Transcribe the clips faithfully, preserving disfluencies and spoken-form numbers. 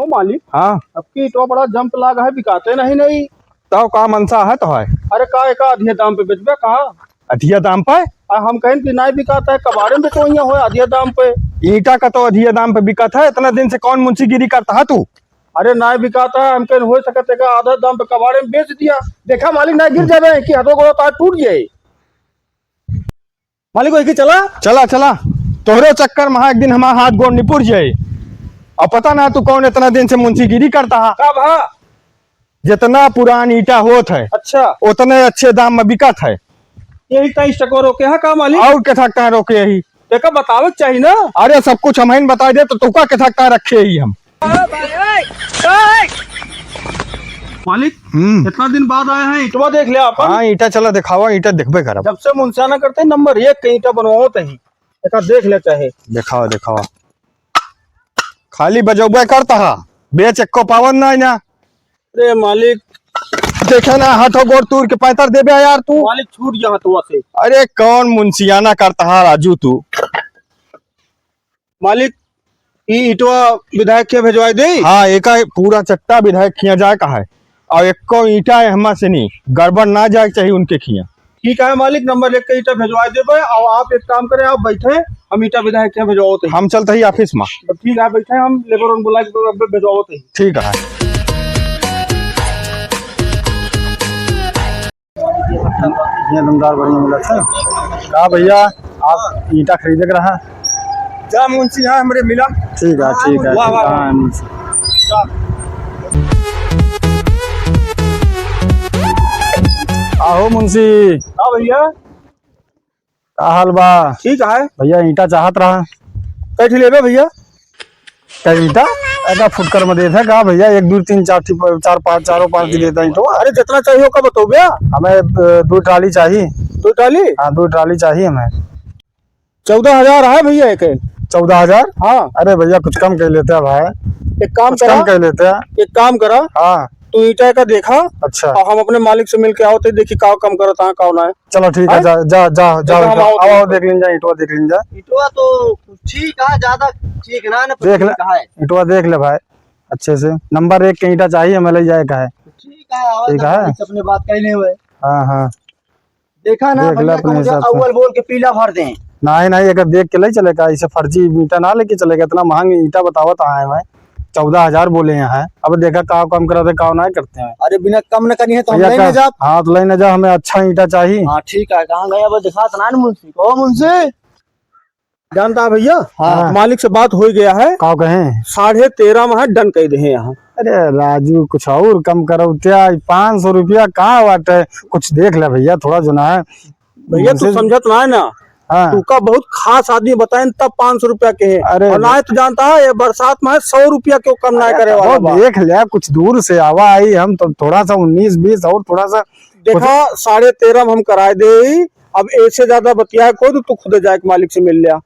ओ मालिक, हाँ। अब की तो बड़ा जंप लाग है, बिकाते नहीं, नहीं। तो का मनसा है तो है? अरे का एका अधिया दाम पे बेचबे का? अधिया दाम पे? आ, हम कहेन कि नहीं बिकाता है, कबाड़े में बेचो, यहाँ हो अधिया दाम पे। ईंटा का तो अधिया दाम पे बिकत है, इतना दिन से कौन मुंशीगिरी करता है तू? अरे नहीं बिकाता है, हम कहेन हो सकत है का आधा दाम पे कबाड़े में बेच दिया। देखा मालिक, नहीं गिर जाबे कि हाथों गोड़ों तार टूट जाए। मालिक, वही की चला। चला, चला। तोहरे चक्कर में एक दिन हमारा हाथ गोड़ निपुर जाए। अब पता ना तू कौन इतना दिन से मुंशीगिरी करता है। का भा? जितना पुरान ईंटा होत है, अच्छा। उतने अच्छे दाम में बिकत है। यही तेईस टको रोके है का मालिक? और के थकता है रोके यही? देखा बतावे के चाहिए ना। अरे सब कुछ हम ही बता दे तो तुका के थकता रखे ही हम। मालिक, हम्म। इतना दिन बाद आए हैं, ईंटवा देख ले आपन। हाँ, ईंटा चला दिखावा, ईंटा देखबे करब। जब से मुंसियाना करते हैं, नंबर एक के ईंटा बनवावत ही। एका देख ले चाहे। दिखावा, दिखावा। खाली बजौबे करता हा, बेच एको पावन ना, ना। अरे मालिक। देखे ना, हाथों गोड़ तूर के पैंतर देबे यार तू। मालिक छूट गया हाथवा से। अरे कौन मुंसियाना करता हा राजू तू? मालिक, ई ईंटवा विधायक के भेजवाई दे? हाँ, एका पूरा चट्टा विधायक किया जाए का है। और एको ईंटा है हमा से नहीं, गड़बड़ ना जाए के चाहिए उनके खिया। ठीक है मालिक, नंबर एक का ईंटा भेजवाई देबे। और आप एक काम करें, आप बैठे, हम ईंटा विधायक के भेजवाओ तो। हम चलते ही ऑफिस में। तो ठीक है, बैठे, हम लेबर उन बुला के अब भेजवाओ तो। ठीक है। ये दमदार बढ़िया मिला था। का भैया, आप ईंटा खरीदे के रहा? जा मुंशी, यहाँ हमरे मिला। ठीक है, ठीक है, वाह, ठीक वाह, है, वाह। हाँ, मुंशी। आहो मुंशी। हाँ भैया। का हाल बा? ठीक है। भैया, ईंटा चाहत रहा। कैसे लेबे भैया? का ईंटा? एका फुटकर में देत है का भैया? एक, दो, तीन, चार, ठी-, चार, पाँच, चारों पाँच की देता ईंटवा। अरे, जितना चाहिए ओका बताओ भैया। हमें, अ, दो ट्राली चाहिए। दो ट्राली? हाँ, दो ट्राली चाहिए हमें। चौदह हजार है भैया एक। चौदह हजार? हाँ। अरे भैया, कुछ कम कर लेते हैं भाई। एक काम कुछ करा, कम कर लेते हैं। एक काम करा। हाँ। तू ईंटा का देखा। अच्छा। और हम अपने मालिक से मिल के आओ तो देखी का कम करत है, का ना है। चलो ठीक है, हैं? जा, जा, जा, जा, देखो, हम ईंटवा, आओ आओ, आओ, तो। देख लीन जा, ईंटवा देख लीन जा। ईंटवा तो ठीक है, ज्यादा ठीक ना, ना, पर देख ले, ठीक है। ईंटवा देख ले भाई, अच्छे से। नंबर एक के ईंटा चाहिए, हमें ले जाए का है। ठीक है, आओ ठीक तो है। मालिक से अपने बात कर ले हुए। हाँ, हाँ। देखा ना देख ले भैया, अपने कहूँ जा हिसाब से। अव्वल बोल के पीला भर दें। नहीं, नहीं, एकर देख के ले चले का, ऐसे फर्जी ईंटा ना लेके चले का, इतना महंग ईंटा बतावत आए हैं भाई। चौदह हजार बोले यहाँ है। अब देखा का कम करते, का ना करते हैं। अरे बिना कम न करी है तो हम भैया ले का, न जाब। हाँ, तो ले न जा, हमें अच्छा ईंटा चाहिए। हाँ, ठीक है, कहाँ गया वो दिखा तो ना मुंशी। ओ मुंशी। जानता है भैया, हाँ। मालिक से बात हो गया है। का कहें? साढ़े तेरह में है, डन कर दे हैं यहाँ। अरे राजू, कुछ और कम करो क्या? पाँच सौ रुपया का बात है, कुछ देख ले भैया, थोड़ा जो ना है। भैया, तू मुझे समझत ना है ना। हाँ। तू का बहुत खास आदमी बताए तब पाँच सौ रुपया के है। अरे और ना तो जानता है, ये बरसात में है, सौ रुपया क्यों कम ना अरे करे वाला वो बा। देख लिया, कुछ दूर से आवा आई, हम तो थोड़ा सा उन्नीस बीस और थोड़ा सा देखा, साढ़े तेरह में हम कराए दे ही। अब ऐसे ज्यादा बतिया कोई तो तू खुद जाए के मालिक से मिल लिया।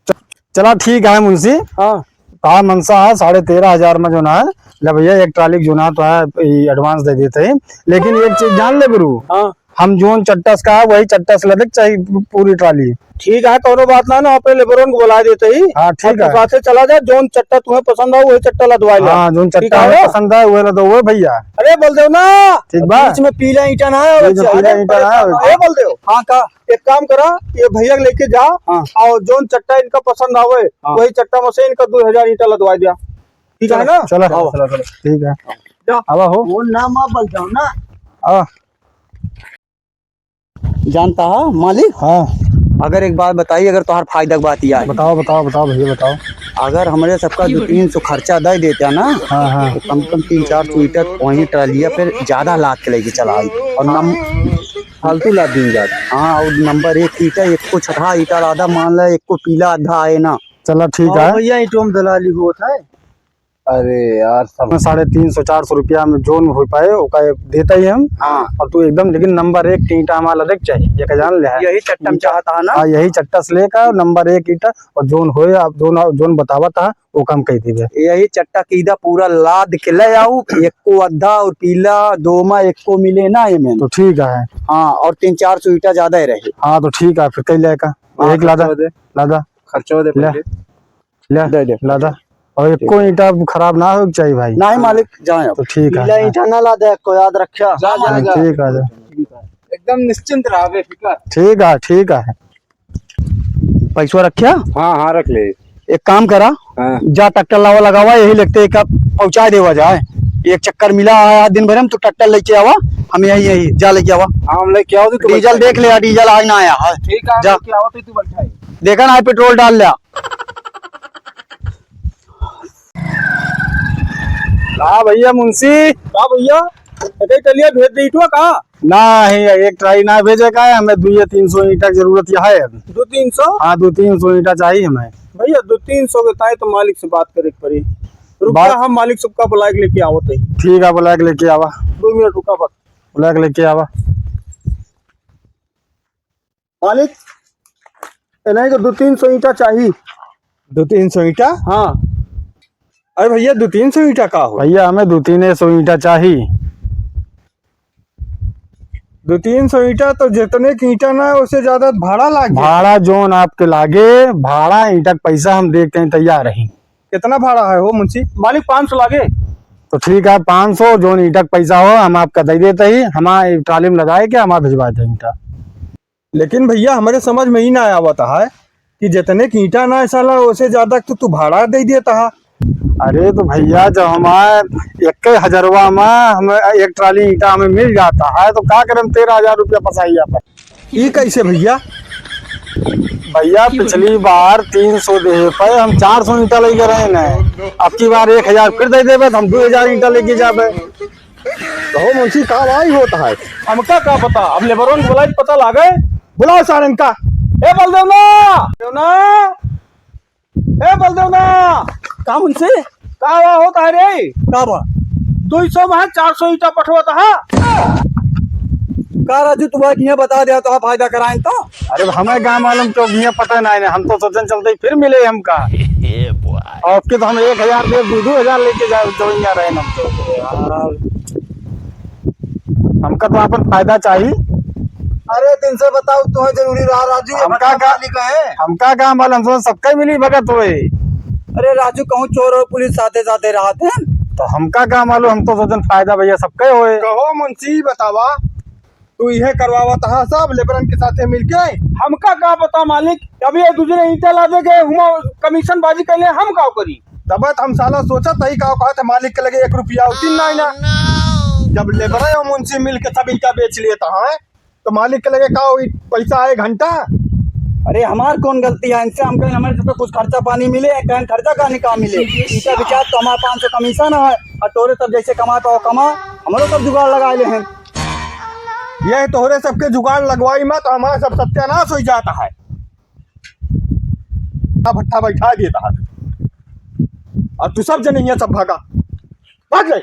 च-, चला ठीक है मुंशी। हाँ। कहा मनसा है, साढ़े तेरह हजार में जो ना है, ले भैया, एक ट्राली जो ना तो है, ई एडवांस दे देते हैं, लेकिन एक चीज जान ले गुरु। हाँ। हम जोन चट्टस का है, वही चट्टस लदक चाहिए पू-, पूरी ट्राली। ठीक है, कोनो बात ना, ना, अपने लेबरन को बुला देते ही। हाँ, ठीक और तू है। साथे चला जा, जोन चट्टा तुम्हें पसंद हो, वही चट्टा लदवा ले। हाँ, जोन ठीक चट्टा है हमें ना? पसंद है, वही लदो, वही भैया। अरे, बोल दो ना। ठीक बा? बीच में पीला ईंटा ना है, बीच में अच्छा, पीला अरे, ईंटा ना है। परेशान ना, ये बोल दो। हाँ, का? एक काम करा, ये भैया के लेके जा हाँ। और जोन चट्टा इनका पसंद आवे, हाँ। वही चट्टा में से इनका दो हजार ईंटा लदवा दिया। ठीक है चलो, ना? चलो, आओ। चलो, चलो, ठीक है। जा। आवा हो। वो ना माँ बोल जाओ ना। आ। जानता है मालिक? हाँ। अगर एक बात बताई, अगर तोहार फायदा की बात ही आई। बताओ, बताओ, बताओ भैया, बताओ। अगर हमरे सबका दो तीन सौ खर्चा दे देता ना, हाँ, हाँ। तो कम से कम तीन चार सौ ईंटा वहीं ट्रालिया पे ज्यादा लाद के लेके चला आई। और नम-, फालतू लाद दिन जात। हाँ, और नंबर एक ईंटा, एक को छठा ईंटा आधा मान ला, एक को पीला आधा आए ना। चला ठीक और है। भैया, ईंटों में दलाली होत है। अरे यार, सब साढ़े तीन सौ, चार सौ रुपया में जोन हो पाए, ओका देता ही हम। हाँ। और तू एकदम, लेकिन नंबर एक के ईंटा हमारा लदक चाहिए, ये का जान ले है। यही चट्टा में ईंटा। चाहता है ना? हाँ, यही चट्टा से लेकर नंबर एक ईंटा और जोन होए, आप जोन, जोन बतावत है, वो काम कह दीजिए। यही चट्टा कीदा पूरा लाद के ले आऊ, एको अद्धा और पीला दोमा एको मिले ना एमे। तो ठीक है। हाँ, और तीन चार सौ ईंटा ज्यादा ही रहे। हाँ, तो ठीक है, फिर कई लेका। हाँ, एक लादा, खर्चा दे। लादा। खर्चा दे ले। पहले। ले, दे दे। लादा। और एको ईंटा खराब ना होइक चाहिए भाई। नहीं मालिक, जाए अब। तो ठीक है। गीला ईंटा ना लादे, को याद रख्या। जा, जा, हाँ, जा। ठीक है, जा। एकदम निश्चिंत रहा, बेफिकर। ठीक है, ठीक है। पैसवा रख्या? हाँ, हाँ, रख ले। एक काम करा, हाँ। जा ट्रैक्टर लावा लगावा, यही लगते एक पहुँचा देवा जाए। एक चक्कर मिला आया दिन भर में, तो ट्रैक्टर लेके आवा, हम यही, यही, जा लेके आवा। हाँ, हम लेके आओ, तो डीजल देख ले, डीजल आज ना आया है। ठीक है, जा। लेके आओ, तो तू बैठा है। देखा ना, पेट्रोल डाल लिया। हाँ भैया मुंशी। का भैया, एकई टलिया भेज दे इटवा का? ना, है, एक ट्राली ना भेजे का है, हमें दुई या तीन सौ ईंटा की जरूरत है अभी। दो तीन सौ? हाँ, दो तीन सौ ईंटा चाहिए हमें। भैया, दो तीन सौ के ताई तो मालिक से बात करे के पड़ी। रुक बा- जा, हम मालिक सबका बुलाए के लेके आवत है। ठीक है, बुलाए के लेके आवा। दो मिनट रुका बस। बुलाए के लेके आवा। मालिक, ए नहीं तो दो तीन सौ ईंटा चाही। दो तीन सौ ईंटा? हाँ। अरे भैया, दो तीन सौ ईंटा का हो? भैया, हमें दो तीन सौ ईंटा चाही। दो तीन सौ ईंटा तो जितने की ईंटा ना है, उससे ज्यादा भाड़ा लागे। भाड़ा जोन आपके लागे, भाड़ा ईंटा का पैसा हम देके तैयार रही। कितना भाड़ा है हो मुंशी? मालिक, पाँच सौ लागे। तो ठीक है, पाँच सौ, जोन ईंटा का पैसा हो, हम आपका दे देते ही, हमारे ट्राली में लदाए के, हमारा भिजवा दे ईंटा। लेकिन भैया, हमरे समझ में ई ना आवत है कि जितने की ईंटा ना है साला, ओसे ज्यादा तो तू भाड़ा दे देता है। अरे तो भैया, जब हमारे एक हजारवा में हमें एक ट्राली ईंटा हमें मिल जाता है, तो का करें, तेरह हजार रुपया फंसाई अपन। ई कैसे भैया? भैया, पिछली बार तीन सौ देहे पे हम चार सौ ईंटा लेके रहे न, अब की बार एक हजार फिर दे देबे, तो हम दो हजार ईंटा लेके जाबे। कहो मुंशी, का भाई होता है? हमका का पता, अब लेबरवन बुलाई पता लागे। बुलाओ सारन का। ए बलदेवना, देवना, ए बलदेवना। का मुंशी? का हुआ होता है रे? का बा? दो सौ में चार सौ ईंटा पठवत हा। का राजू, तू भाई किया बता दिया तो फायदा कराएं तो? अरे हमें का मालूम, तो भैया पता नहीं ना, हम तो सोचन चलते ही फिर मिले हमका। और आपके तो हम एक हजार दे, दो, दो हजार लेके जा, दवाइयाँ रहे हम तो। यार, हमका तो अपन फायदा चाहिए। अरे, तुमसे बताओ, तुम्हें जरूरी रहा, राजू, ये हमका का, मालिक है। हमका का मालूम, हम तो सबका मिली भगत होए। अरे राजू, कहूँ चोर और पुलिस साथे साथे रहत हैं। तो हमका का मालूम, हम तो सोचन फायदा भैया सबका होए। कहो मुंशी, बतावा, तू इहे करवावत हा सब लेबरन के साथे मिलके? हमका का पता मालिक, अभी ये दूसरे ईंटा लादे गए, हुआ कमीशन बाजी कैले, हम का करी? तब त हम साला सोचत हई का कहत है, मालिक के लगे एक रुपया होती ना, ना। जब लेबर और मुंशी मिल के सब ईंटा बेच लेता है, तो मालिक के लगे का होई, पैसा आए घंटा? अरे हमार कौन गलती है इनसे? हम कहें हमारे से तो कुछ खर्चा पानी मिले, कहें खर्चा का नहीं का मिले। ईंटा बिचार तो हमारा पाँच सौ कमीशन है, और तोरे सब जैसे कमा पाओ कमा, हमरो सब जुगाड़ लगा ले हैं। यह तोहरे सबके जुगाड़ लगवाई मा तो हमारा सब सत्यानाश हो जाता है। भट्ठा बैठा देता है। और तू सब जने यहाँ सब भागा, भाग ले।